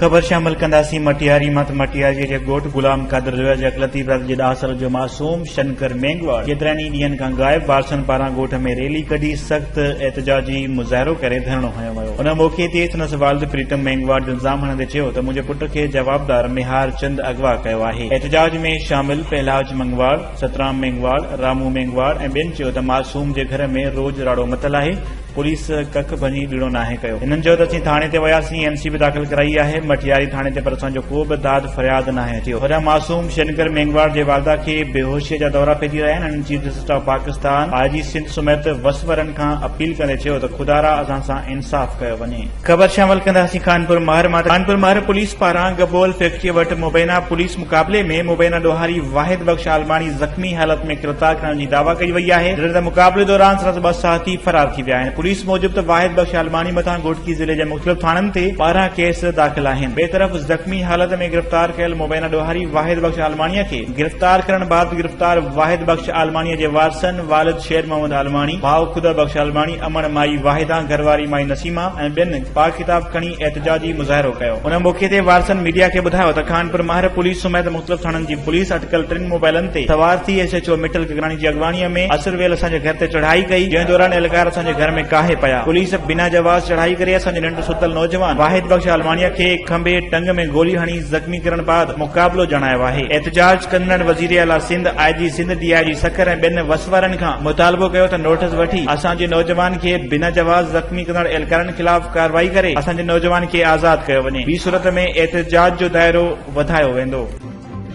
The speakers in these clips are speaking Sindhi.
خبر شامل ڪنداسين مٽياري مان ته مٽياري جي ڳوٺ غلام قادر زويا جي اقليتي برادري جي ڏهه سالن جو معصوم شنڪر مينگواڙ ڪيترن ئي ڏينهن کان غائب وارثن پاران ڳوٺ ۾ ريلي ڪڍي سخت احتجاجي مظاهرو ڪري ڌرڻو هنيو ويو ان موقعي تي سندس والد پريتم مينگواڙ جو الزام هڻندي چيو ته منهنجي پٽ کي جوابدار ميهار چند اغوا ڪيو آهي احتجاج ۾ شامل پهلاج منگواڙ، سترام مينگواڙ، رامو مينگواڙ ۽ ٻين چيو ته معصوم جي گهر ۾ روڄ راڙو متل آهي پوليس ڪک ڀڃي ٻيڻو ناهي ڪيو. هنن چيو ته اسين ٿاڻي تي وياسين، اين سي به داخل ڪرائي آهي، مٽياري ٿاڻي تي پر اسان جو ڪو به داد فرياد ناهي ٿيو. هوڏانهن معصوم شنڪر مينگواڙ جي والده کي بيهوشيء جا دورا پئجي رهيا آهن. هنن chief justice of Pakistan, I G Sindh سميت وس وارن کان اپيل ڪندي چيو ته خدارا اسان سان انصاف ڪيو وڃي. خبر شامل ڪنداسين خانپور مهر مان ته خانپور مهر پوليس پاران گبول فيڪٽري وٽ مبينا پوليس مقابلي ۾ مبينا ڏوهاري واحد بخش عالماڻي زخمي حالت ۾ گرفتار ڪرڻ جي دعويٰ ڪئي وئي آهي جڏهن ته مقابلي دوران سندس ٻه ساٿي فرار ٿي ويا آهن پوليس موجب ته واحد بخش عالماڻي مٿان گهوٽڪي ضلعي جي مختلف ٿاڻن تي 12 ڪيس داخل آهن ٻئي طرف زخمي حالت ۾ گرفتار ڪيل مبينا ڏوهاري واحد بخش عالماڻي کي گرفتار ڪرڻ بعد گرفتار واحد بخش عالماڻي جي وارثن والد شير محمد عالماڻي، ڀاء خدا بخش عالماڻي، امڙ مائي واحده، گهرواري مائي نسيمه ۽ ٻين پاڪ ڪتاب کڻي احتجاجي مظاهرو ڪيو. ان موقعي تي وارثن ميڊيا کي ٻڌايو ته خانپور مهر پوليس سميت مختلف ٿاڻن جي پوليس اٽڪل ٽن موبائلن تي سوار ٿي ايس ايڇ او مٺل گگراڻي جي اڳواڻي ۾ عصر ويل اسان جي گهر تي چڙهائي ڪئي جنهن دوران اهلڪار اسان جي گهر ۾ ڪاهي پيا. پوليس بنا جواز چڙهائي ڪري اسان جي ننڊ ستل نوجوان واحد بخش عالماڻي کي کنڀي ٽنگ ۾ گولي هڻي زخمي ڪرڻ بعد مقابلو ڄاڻايو آهي. احتجاج ڪندڙن وزيراعليٰ Sindh, I G Sindh, D I G Sukkur ۽ ٻين وس وارن کان مطالبو ڪيو ته نوٽس وٺي اسان جي نوجوان کي بنا جواز زخمي ڪندڙ اهلڪارن خلاف ڪارروائي ڪري اسان جي نوجوان کي آزاد ڪيو وڃي ٻي صورت ۾ احتجاج جو دائرو وڌايو ويندو.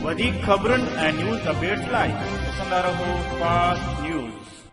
وڌيڪ خبرن ۽ نيوز اپڊيٽس لاء ڏسندا رهو فاسٽ نيوز.